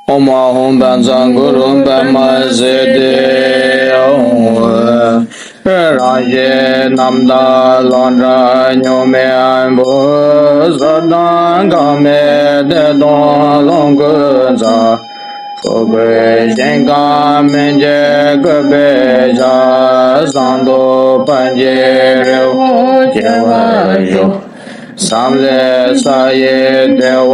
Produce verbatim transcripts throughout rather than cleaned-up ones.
ཨོཾ་ཨཱཿཧཱུྃ་བཛྲ་གུ་རུ་པདྨ་སིདྡྷི་ཧཱུྃ། རང་བཞིན་རྣམ་དག་ལོངས་སྤྲུལ་གཉུག་མའི་བུ། གཟི་དང་གོང་མའི་གཏེར་སྟོང་ལོངས་སྐུའི་རྩལ། ཕུར་བུས་ཞིང་ཁམས་མི་མཇེད་བཀོད་པའི་ཞབས། ཟངས་མདོག་པད་ཀྱི་རི་བོ་རྒྱས་པར་བཞུགས། མཚམས་ལས་ས་ཡི་བདེ་བ་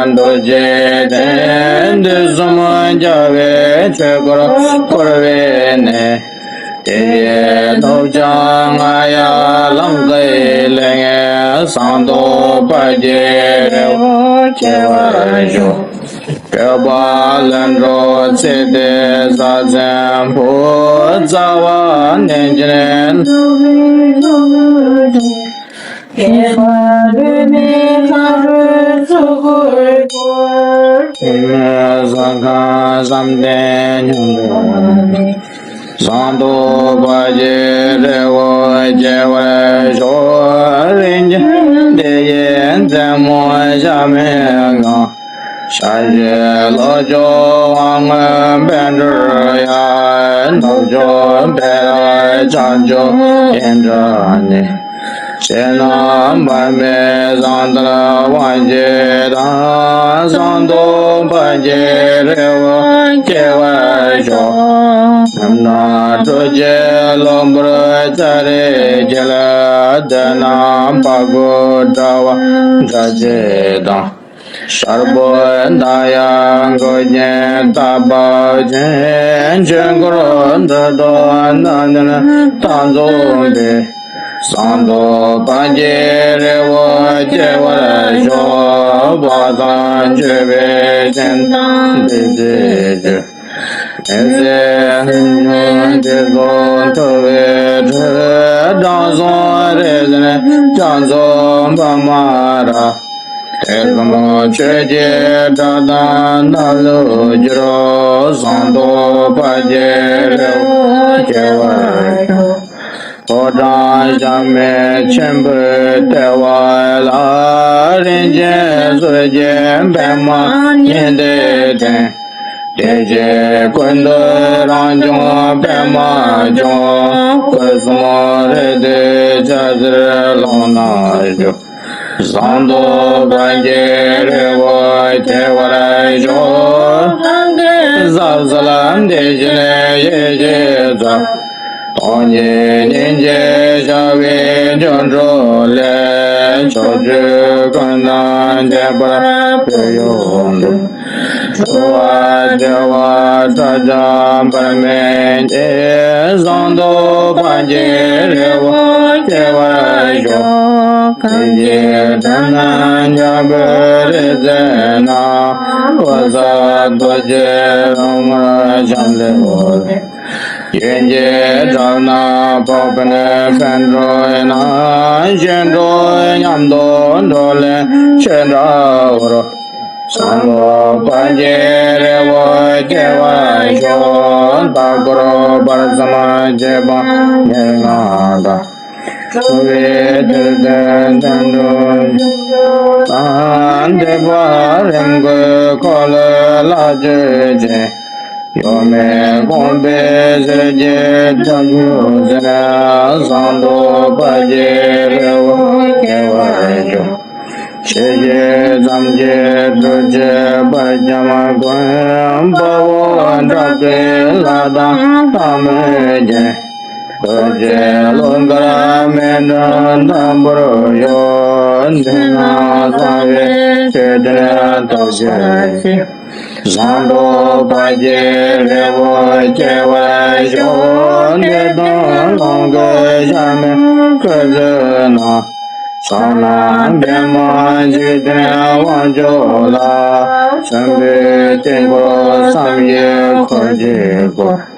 རྡོ་རྗེ་གདན། དུས་གསུམ་རྒྱལ་བའི་ཆོས་འཁོར་བསྐོར་བའི་གནས། དེ་ཡི་ཐོབ་བྱ་རྔ་ཡབ་ལང་ཀའི་གླིང་། ཟངས་མདོག་པད་ཀྱི་རི་བོ་རྒྱས་པར་བཞུགས། སྤྲུལ་པ་ལྷུན་གྲུབ་ཚེ་འདས་ས་བཙུན་བུ། རྩ་བ་གནས་ཆེན་ཐུགས་ཀྱི་ཐུགས་རྒྱུད། སྐྱེ་བ་ལུས་མེད་ཕ་རོལ་ཚོགས་འཁོར་བསྐོར། ཐོག་མའི་ས་ཁམས་བསམ་གཏན་སྙིང་པོ་ནས། ཟངས་མདོག་པད་ཀྱི་རི་བོ་རྒྱས་པར་ཤོག། རིན་ཆེན་འདི་ཡི་རྩེ་མོ་ཞབས་མའི་སྒང་། ཞབས་ཀྱི་ལྷོ་ཕྱོགས་དབང་ངོ་པཎ་གྲུབ་ཡབ། ནུབ་ཕྱོགས་བཻ་ར་བྱང་ཕྱོགས་ཨིནྡྲ་ནི། ཕྱི་ནང་པདྨའི་ཟངས་མདོག་དབང་བཞི་དང་། ཟངས་མདོག་པད་ཀྱི་རི་བོ་རྒྱས་པར་ཤོག། ཉམས་དང་སྤྲོ་སྐྱིད་གློ་བུར་ལྕགས་རིའི་དཀྱིལ། བདེ་སྣང་འཕགས་པའི་དྲ་བ་སྒྲ་གཅིག་དང་། ཤར་བའི་མདའ་ཡང་མགོ་རྒྱན་རྟ་བབས་ཅན། ཆོས་འཁོར་འདི་དག་གནད་དོན་གཏན་རྫོགས་པའི། ཟངས་མདོག་པད་ཀྱི་རི་བོ་རྒྱས་པར་ཤོག། བ་དན་མཆོད་པའི་སྤྱན་དང་བདུད་རྩིའི་ཆུ། མི་བཟད་ལྷུན་གྱིས་དྲི་དང་འཐུལ་བའི་དྲོད། དྲང་སྲོང་རིག་འཛིན་རྒྱ་མཚོ་པདྨ་རཱ། ཐེག་དམན་ཆོས་ཀྱི་སྒྲ་དང་རྣ་ལུས་སྒྱུར། ཟངས་མདོག་པད་ཀྱི་རི་བོ་རྒྱས་པར་ཤོག། ཕོ་བྲང་ཞབས་མའི་ཆེན་པོའི་ལྟེ་བ་ལ། རིན་ཆེན་གསུར་གྱི་པདྨ་ཉི་ཟླའི་གདན། བདེ་གཤེགས་ཀུན་འདུས་རང་བྱུང་པདྨ་འབྱུང་། སྐུ་གསུམ་རིགས་མཐུན་སྐྱ་སེར་ཀློང་ན་བཞུགས། ཟངས་མདོག་པད་ཀྱི་རི་བོ་རྒྱས་པར་ཤོག། གང་གི་ཟབ་གསལ་བདེ་ཆེན་ཡེ་ཤེས་རྩལ། སྟོང་ཉིད་སྙིང་རྗེའི་ཤར་བའི་སྒྱུ་འཕྲུལ་ལས། ཕྱོགས་བཅུ་ཀུན་ཏུ་ཁྱབ་པར་སྤེལ་ཡོང་དུ། འགྲོ་བ་བདེ་བ་དྲག་ཅིང་བར་མེད་ཀྱི། ཟངས་མདོག་པད་ཀྱི་རི་བོ་རྒྱས་པར་ཤོག། གང་གི་དྲུང་ན་ཉ་གི་རིག་འཛིན་རྣམས། འོད་གསལ་རྡོ་རྗེའི་རོལ་མོར་འབྱམས་ཀླས་འོད། གཡོན་གྱི་བྲག་ན་འཕགས་པའི་པཎ་གྲུབ་རྣམས། གཞན་གྲོགས་མཉམ་དུ་འགྲོ་ལས་ཆོས་འདྲ་བར། ཟངས་མདོག་པད་ཀྱི་རི་བོ་རྒྱས་པར་ཤོག། ལྟ་སྐོར་བར་མཚམས་རྒྱས་པ་ཉེར་ལྔ་དང་། འཁྲུལ་པའི་དུས་གཏན་གཏན་དུ་འཇོམས་པ་དང་། སྡིག་པ་རིམ་གྱིས་འཁོར་ལོའི་ལྷ་ཆོས་ཅན། གཡོ་མེད་དགོངས་པའི་ཟེར་གྱིས་སྐྱབས་འཇུག་མཛད། ཟངས་མདོག་པད་ཀྱི་རི་བོ་རྒྱས་པར་ཤོག། ཕྱི་བཞིན་མཚམས་བཅད་གྲུ་ཆད་བར་ཁྱམས་ཀུན། དཔའ་བོ་དྲག་པོའི་ལྷ་དང་ལྷ་མོས་བརྒྱན། རྡོ་རྗེ་ཀླུ་མཁར་མེ་སྤྲིན་དམ་པོར་གཡོ། འདི་ན་གསང་བའི་མཆོད་རྟེན་སྟོབས་ཆེ་ཆེ། ཟངས་མདོག་པད་ཀྱི་རི་བོ་རྒྱས་པར་ཤོག། བདེ་སྟོང་ལོངས་སྐུའི་ཞབས་མའི་སྐུ་མཛོད་ན། ཕྱག་ན་པདྨ་འཇིག་རྟེན་དབང་ཕྱུག་ལ། མཆོད་འབུལ་དཀྱིལ་འཁོར་བསམ་ཡས་འཁོར་གྱིས་བསྐོར།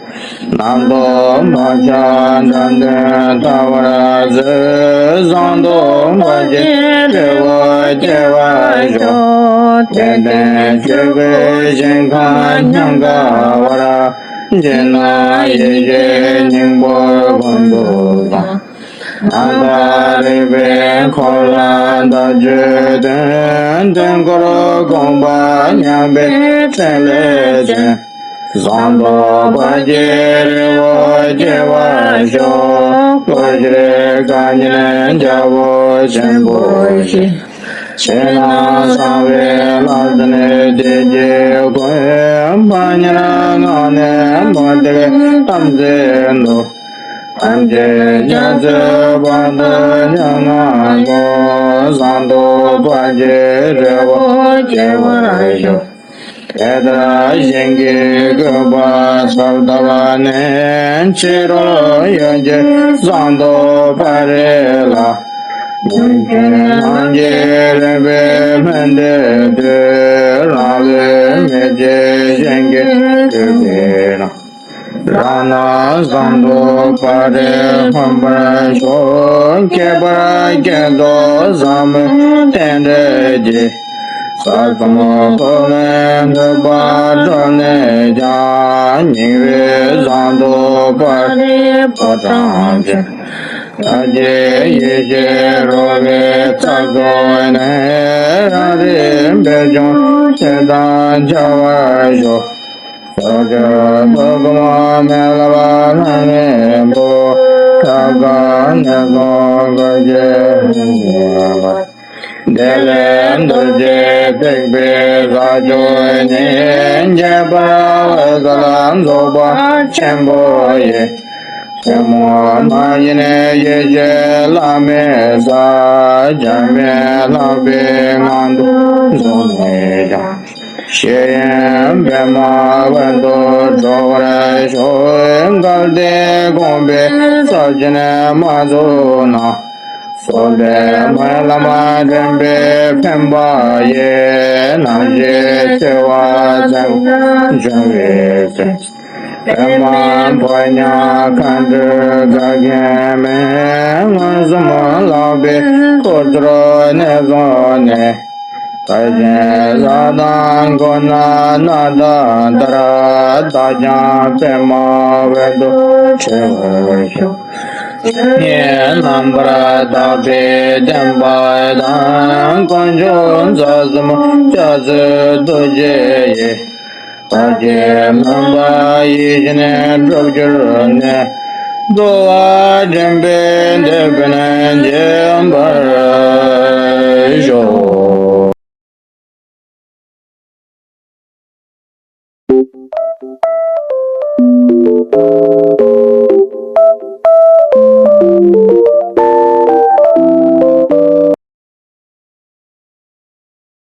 རྣམ་རྟོག་བག་ཆགས་དགྲ་འདུལ་དལ་བར་གསོལ། ཟངས་མདོག་པད་ཀྱི་རི་བོ་རྒྱས་པར་ཤོག། དད་ལྡན་ཆོས་སྐུའི་ཞིང་ཁམས་ཉམས་དགའ་བར། སྤྱན་ན་ཡེ་ཤེས་སྙིང་པོ་ཀུན་ཏུ་བཟང་། ནམ་མཁའ་རིག་པའི་འཁོར་ལ་བདག་རྒྱུད་དོན། དུས་འཁོར་དགོངས་པ་མཉམ་པའི་ཕྲིན་ལས་ཅན། ཟངས་མདོག་དཔལ་གྱི་རི་བོ་སྐྱེ་བར་ཤོག། སྐུ་ཞབས་བཀའ་ཉན་རྒྱལ་པོ་ཆེན་པོ་ཞིག། ཕྱི་ནང་གསང་བའི་ལྷ་ཚན་བདེ་སྐྱིད་ཀུན། ཕ་ཉར་ངང་ནས་མུ་སྟེགས་དམ་སྲི་དུ། ཐམས་ཅད་རྒྱ་མཚོའི་བར་དུ་ཉམ་ང་གོ། ཟངས་མདོག་དཔལ་གྱི་རི་བོ་སྐྱེ་བར་ཤོག། དེ་ལྟར་ཞིང་གི་བཀོད་པ་གསལ་བཏབ་ནས། ཕྱི་རོལ་ཡུལ་གྱི་ཟངས་མདོག་དཔལ་རི་ལ། མི་མཁྱེན་ནམ་མཁའི་རིག་པའི་ལྷུན་གྲུབ་དུས། རང་ལུས་མི་བརྗེད་ཞིང་གི་སྤྲུལ་པའི་རང་། རང་སྣང་ཟངས་མདོག་དཔལ་རི་ཕོངས་པར་ཤོག། ཁྱད་པར་སྐྱེ་ཚོགས་ཟབ་མོའི་རྟེན་འབྲེལ་གྱིས། ས་གསུམ་འཁོར་བའི་འདོད་པ་སྒྲོལ་ནས་ཀྱང་། སྙིང་པོའི་ཟངས་མདོག་དཔལ་རི་ཕོ་བྲང་ཆེན། བདག་གི་ཡེ་ཤེས་རོལ་པའི་ཚོགས་ནས། རང་རིག་པད་འབྱུང་ཆེ་དང་འཆར་བར་ཤོག། ཕྱོགས་བཅུ་དུས་གསུམ་མི་ལང་ལྷ་མིའི་བུ། ཐབས་དཀའ་ནད་སོགས་འགོག་བྱེད་མི་མཁྱེན་པ། བདེ་ལེགས་རྡོ་རྗེ་ཐེག་པའི་ས་ཕྱོགས་ཉིད། ཁྱད་པར་འོད་གསལ་རྫོགས་པ་ཆེན་པོ་ཡི། ཐལ་མོ་མ་ཡིན་ཡེ་ཤེས་ལྷ་མིའི་ས། འཇམ་དཔལ་ལྷག་པའི་ངང་དུ་འཛུལ་ནས་ཀྱང་། ཤེས་ཡོན་པདྨ་འོད་དུ་འགྲོ་བར་ཤོག། གལ་ཏེ་དགོངས་པའི་ས་ཆེན་མ་ཚུགས་ན། སྲོག་ལྡན་མའི་བླ་མ་འདྲེན་པའི་འཕེན་པ་ཡིས། རྣམ་ཤེས་འཆི་བ་སེམས་འབྱུང་བའི་ཚེ། པདྨ་ཕོ་ཉ་མཁའ་འགྲོའི་བདག་མཁྱེན་མས། མངོན་སུམ་ལྷག་པའི་སྐུ་ཚུལ་ནས་བཟུང་ནས། བདག་གཞན་ས་དང་སྒོ་ན་ནམ་མཐའ་ལྟར། བདག་ཀྱང་པདྨ་འོད་དུ་འཁྲིད་པར་ཤོག། ངས་རྣམ་པར་དག་པའི་བདེན་པ་དང་། དཀོན་མཆོག་རྩ་གསུམ་སྐྱབས་སུ་འདུ་བྱེད་ཡི། བདག་གི་མུན་པ་ཡིད་བཞིན་འགྲུབ་གྱུར་ནས། འགྲོ་བ་འདྲེན་པའི་དེད་དཔོན་མགྱོགས་པར་ཤོག།